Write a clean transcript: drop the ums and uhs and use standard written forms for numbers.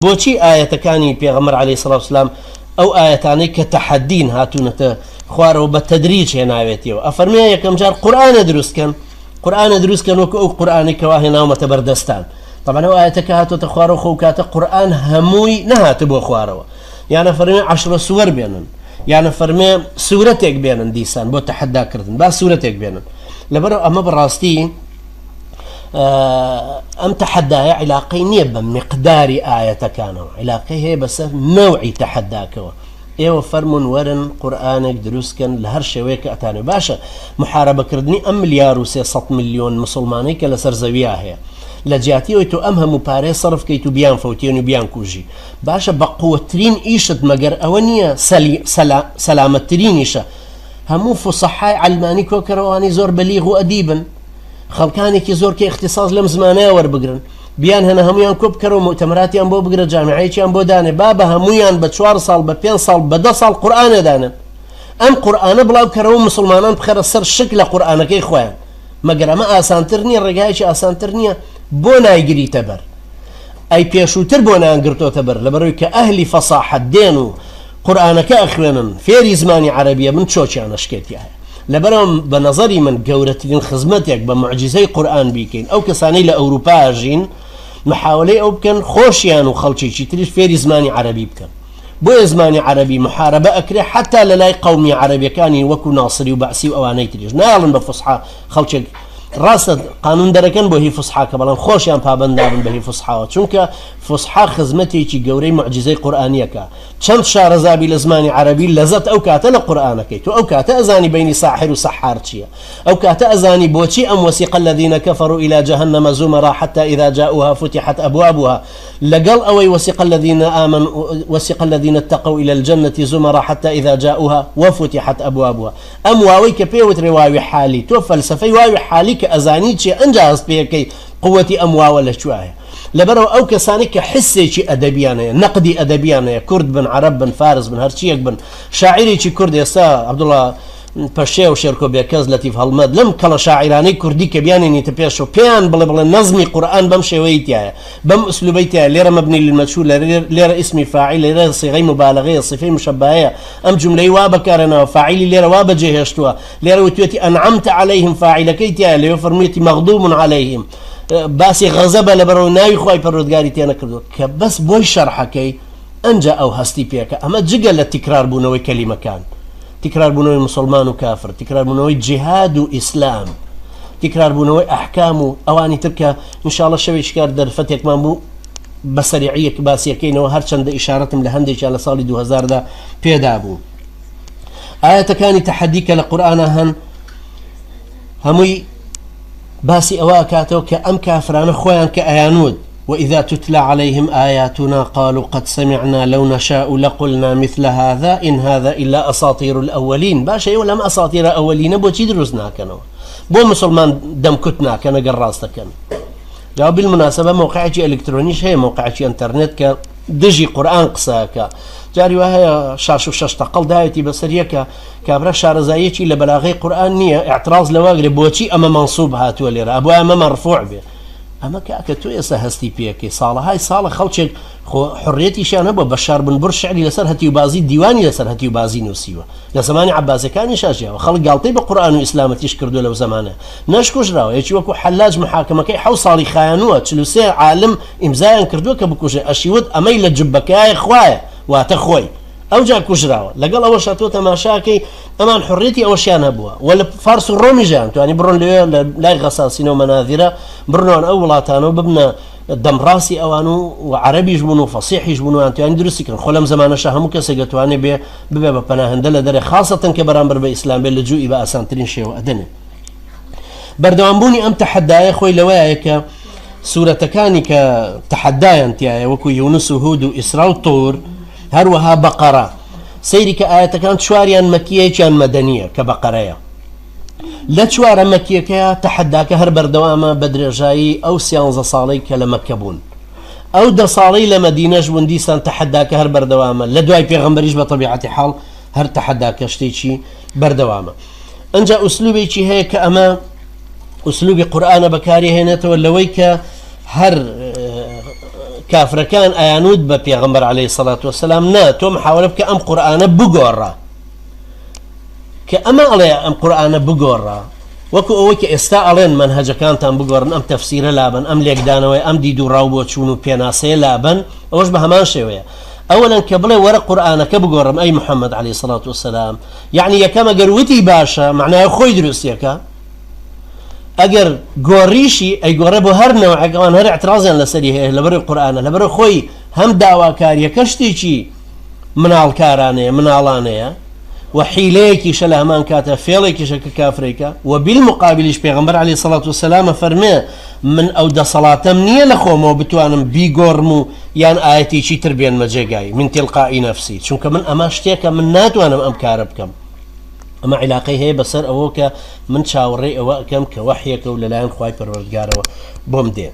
بۆچی ئایەتەکانی پێغەمبەر علیە سڵاو سلام ئەو ئایەتانەی کە تەحەدین هاتوونەتە خوارەوە بە تەدریج هێناوێتیەوە؟ ئەفەرمێ یەکەم جار قورئانە دروست کەن، قورئانە دروست کەن وەکو ئەو قورئانەی کەوا هێناومەتە بەردەستان. طبعا ئەو ئایەتە کە هاتۆتە خوارەوە خۆ کاتە قورئان هەمووی نەهاتبووە خوارەوە. یانە فەرمێ عەشرە سوەر بێنن، یانە فەرمێ سورەتێک بێنن دیسان بۆ تەحەدا کردن با سورەتێک بێنن. لەبەرئەوە ئەمە بەڕاستی ئەم تەحەدایە عیلاقەی نییە بە میقداری ئایەتەکانەوە، عیلاقەی هەیە بەسەر نەوعی تەحەداکەوە. ئێوە فەرموون وەرن قورئانێک دروست کەن لە هەر شێوەیەک کە ئەتانەوێ. باشە محارەبەکردنی ئەم ملیار و 300 ملیۆن مسوڵمانەی کە لەسەر زەویا هەیە، لە جیاتی ئەوەی تۆ ئەم هەموو پارەیە سەرف کەیت و بیانفەوتێنی و بیانکوژی، باشە بە قوەتترین ئیشت مەگەر ئەوە نییە سەلامەتترینیشە هەموو فوسەحای عەلمانی کۆکەرەوە ئەوانەی زۆر بەلیغ و ئەدیبن، خەڵکانێکی زۆر کە ئیختیساس لەم زمانەیە وەربگرن بیان هەنە هەمویان کۆ بکەرەوە موئتەمەراتیان بۆ بگرە جامیعەیەکیان بۆ دانێ با بە هەمویان بە چوار ساڵ بە پێنج ساڵ بە دە ساڵ قورئانێ دانێن ئەم قورئانە بڵاو کەرەوە مسوڵمانان بخەرە سەر شک لە قورئانەکەی خۆیان مەگەر ئەمە ئاسانتر نییە ڕێگایەکی ئاسانتر نییە بۆ نایگریتە بەر ئەی پێشووتر بۆ نایانگرتۆتە بەر لەبەرەوەی کە ئەهلی فەساحەت دێن و قورئانەکە ئەخوێنن فێری زمانی عەرەبیە بن چۆکیان ئەشکێتیایە لەبەرئەوە بە نەزەری من گەورەترین خزمەتێک بە موعجیزەی قورئان بیکەین ئەو کەسانەی لە ئەوروپا ئەژین محاوەلەی ئەو بکەن خۆشیان و خەڵکێکی تریش فێری زمانی عەرەبی بکەن بۆیە زمانی عەرەبی محاربە ئەکرێ حەتا لە لای قەومیە عەرەبیەکانی وەکو ناسری و بەعسی و ئەوانەی تریش نایەڵن بە فوسحا خەڵکێک ڕاستە قانون دەرەکەن بۆ هی فوسحاکە بەڵام خۆشیان پابەند نابن بە هی فوسحاوە چونکە فوسحا خزمەتێکی گەورەی موعجیزەی قورئانیەکە چەند شارەزا بی لە زمانی عەرەبی لەزەت ئەو کاتە لە قورئانەکەی تۆ ئەو کاتە ئەزانی بەینی ساحر و سەحار چیە ئەو کاتە ئەزانی بۆچی ئەم وسیق الذین کفروا الی جهنم زمرا حتی اذا جاءوها فتحت ابوابها لەگەڵ ئەوەی وسیق الذین آمنوا وسیق الذین اتقوا الی الجنة زمرا حتی اذا جاءوها وفتحت ابوابها ئەم واوەی کە پێ وترێ واوی حالی تۆ فەلسەفەی واوی حالی کە ئەزانی چیە ئەنجا هەست پێ ئەکەی قوەتی ئەم واوە لە کوێیە لەبەرئەوە ئەو کەسانەی کە حسێکی ئەدەبیان هەیە، نەقدی ئەدەبیان هەیە، کورد بن، عەرەب بن، فارس بن، هەرچییەک بن، شاعیرێکی کورد ئێستا عەبدوڵا پەشێو، شێرکۆ بێکەس، لەتیف هەڵمەت، لەم کەڵە شاعیرانەی کوردی کە بیانێنیتە پێشەوە پێیان بڵێ بڵێ نەزمی قورئان بەم شێوەیەی تیایە، بەم ئوسلوبەی تیایە، لێرە مبنی للمجهول، لێرە ئیسمی فاعل، لێرە صیغەی موبالەغەیە، صیفەی مشەبەهەیە، ئەم جوملەی وا بەکارهێناوە، فاعیلی لێرە وا بەجێهێشتووە، لێرە وتویەتی انعمت علیهم فاعیلەکەی تیایە، لەوێ فەرموویەتی مغضوب علیهم. باسی غەزەبە لەبەرئەوە ناوی خوای پەروەردگاری تێنەکردووە کە بەس بۆی شەرحەکەی ئەنجا ئەو هەستی پێکە ئەمە جگە لە تیکرار بوونەوەی کەلیمەکان تیکرار بوونەوەی مسوڵمان و کافر تیکرار بوونەوەی جیهاد و ئیسلام تیکرار بوونەوەی ئەحکام و ئەوانی تر کە ان شاء الله شەوێکی کار دەرفەتێکمان بوو بە سەریعیەک باسیەکەینەوە هەرچەندە ئیشارەتم لە هەندێکیان لە ساڵی 2000 دا پێدا بوو ئاەتەکانی تەحەدی کە لە قورئانا هەن هەمووی باسی ئەوە ئەکاتەوە کە ئەم کافرانە خۆیان کە ئەیانوت، وإذا تتلی علیهم آیاتنا قالوا قد سمعنا لو نشاء لقلنا مثل هذا إن هذا إلا أساطیر الأولین، باشە ئێوە لەم ئەساتیرە ئەوەلینە بۆچی دروست ناکەنەوە؟ بۆ مسوڵمان دەمکوت ناکەن ئەگەر ڕاست دەکەن؟ جا بالمناسبە مەوقعێکی ئەلکترۆنیش هەیە مەوقعێکی ئەنتەرنێت کە دژی قورئان قسە ئەکا جاری وا هەیە شاش و شەش تەقەڵ داوێتی بەسەر یەکە کابرا شارەزاییەکی لە بەلاغەی قورئان نییە ئیعتراز لەوە ئەگرێ بۆچی ئەمە مەنسوب هاتووە لێرە ئەبوایە ئەمە مەرفوع بێ ئەمە کاکە تۆ ئێستا هەستی پێکەی ساڵەهای ساڵە خەڵکێک خۆ حڕێتیشیان هەبووە بەشار بن بڕ شعری لەسەر هەتیوبازی دیوانی لەسەر هەتیوبازی نووسیوە لە زمانی عەباسەکانیشا ژیاوە خەڵک گاڵتەی بە قورئان و ئیسلامەتیش کردووە لەو زەمانە نەشکوژراوە یەکی وەکو حەلاج محاکەمەکەی حەو ساڵی خایانووە 43 عالم ئیمزایان کردووە کە بکوژێ ئەشیوت ئەمەی لە جوببەکەیە خوایە واتە خۆی ئەوجا کوژراوە لەگەڵ ئەوەشا تۆ تەماشاکەی ئەمان حڕێتی ئەوەشیان هەبووە و لە فارس و ڕۆمیژیان توانی بڕۆن لەوێ لە لای غەساسینە و مەناذیرە بڕنەوە ئەو وڵاتانە و ببنە دەمڕاستی ئەوان و و عەرەبیش بوون و فەسیحیش بوون و ئەنتوانی دروستی کردن خۆ لەم زەمانەشا هەموو کەسێک ئەتوانێ بێ ببێ بە پەناهەندە لە دەرێ خاسەتەن کە بەرامبەر بە ئیسلام بێ لجوئی بە ئاسانترین شێوە ئەدەنێ بەردەوامبوونی ئەم تەحەدایە خۆی لەوەیە کە سورەتەکانی کە تەحەدایان تیایە وەکو یونس و هود و ئیسرا و طور هەروەها بەقەرە سەیری کە ئایەتەکان چواریان مەکیە یەکیان مەدەنیە کە بەقەرەیە لە چوارە مەکیەکەیە تەحەداکە هەر بەردەوامە بە درێژایی ئەو سیانزە ساڵەی کە لە مەککە بوون ئەو دە ساڵەی لە مەدینەش بوون دیسان تەحەداکە هەر بەردەوامە لە دوای پێغەمبەریش بە تەبیعەتی حاڵ هەر تەحەداکە شتێکی بەردەوامە ئەنجا ئوسلوبێکی هەیە کە ئەمە ئوسلوبی قورئانە بەکاری هێنێتەوە لەوەی کە هەر کافرەکان ئەیانوت بە پێغەمبەر عەلەیهی سەڵات وەسەلام نا تۆ محاوەلە بکە ئەم قورئانە بگۆڕە کە ئەمە ئەڵێ ئەم قورئانە بگۆڕە وەکو ئەوەی کە ئێستا ئەڵێن مەنهەجەکانتان بگۆڕن ئەم تەفسیرە لابەن ئەم لێکدانەوەی ئەم دید و ڕاو بۆچوون و پێناسەیە لابەن ئەوەش بە هەمان شێوەیە ئەوەلەن کە بڵێ وەرە قورئانەکە بگۆڕم ئەی محەممەد عەلەیهی سەڵات وەسەلام یعنی یەکەم ئەگەر وتی باشە معنای خۆی دروستیەکە ئەگەر گۆڕیشی ئەیگۆڕێ بۆ هەر نەوعێک ئەوان هەر اعترازیان لەسەری هەیە لەبەرەوەی قورئانە لەبەرەوەی خۆی هەم داواکاریەکە شتێکی مناڵکارانەیە مناڵانەیە و حیلەیەکیشە لە هەمان کاتە فێڵێکیشە کە کافرێکە و بیلمقابلیش پێغەمبەر عەلەیهی سەڵات وسەلام فەرمێ من ئەو دەسەڵاتەم نییە لە خۆمەوە بتوانم بیگۆڕم و یان ئایەتێکی تر بێنمە جێگای من تلقائی نەفسی چونکە من ئەمە شتێکە من ناتوانم ئەم کارە بکەم ئەمە عیلاقەی هەیە بەسەر ئەوەوە کە من چاوەڕێی ئەوە ئەکەم کە وەحیەکە و لەلایەن خوای پەروەردگارەوە بۆم دێ.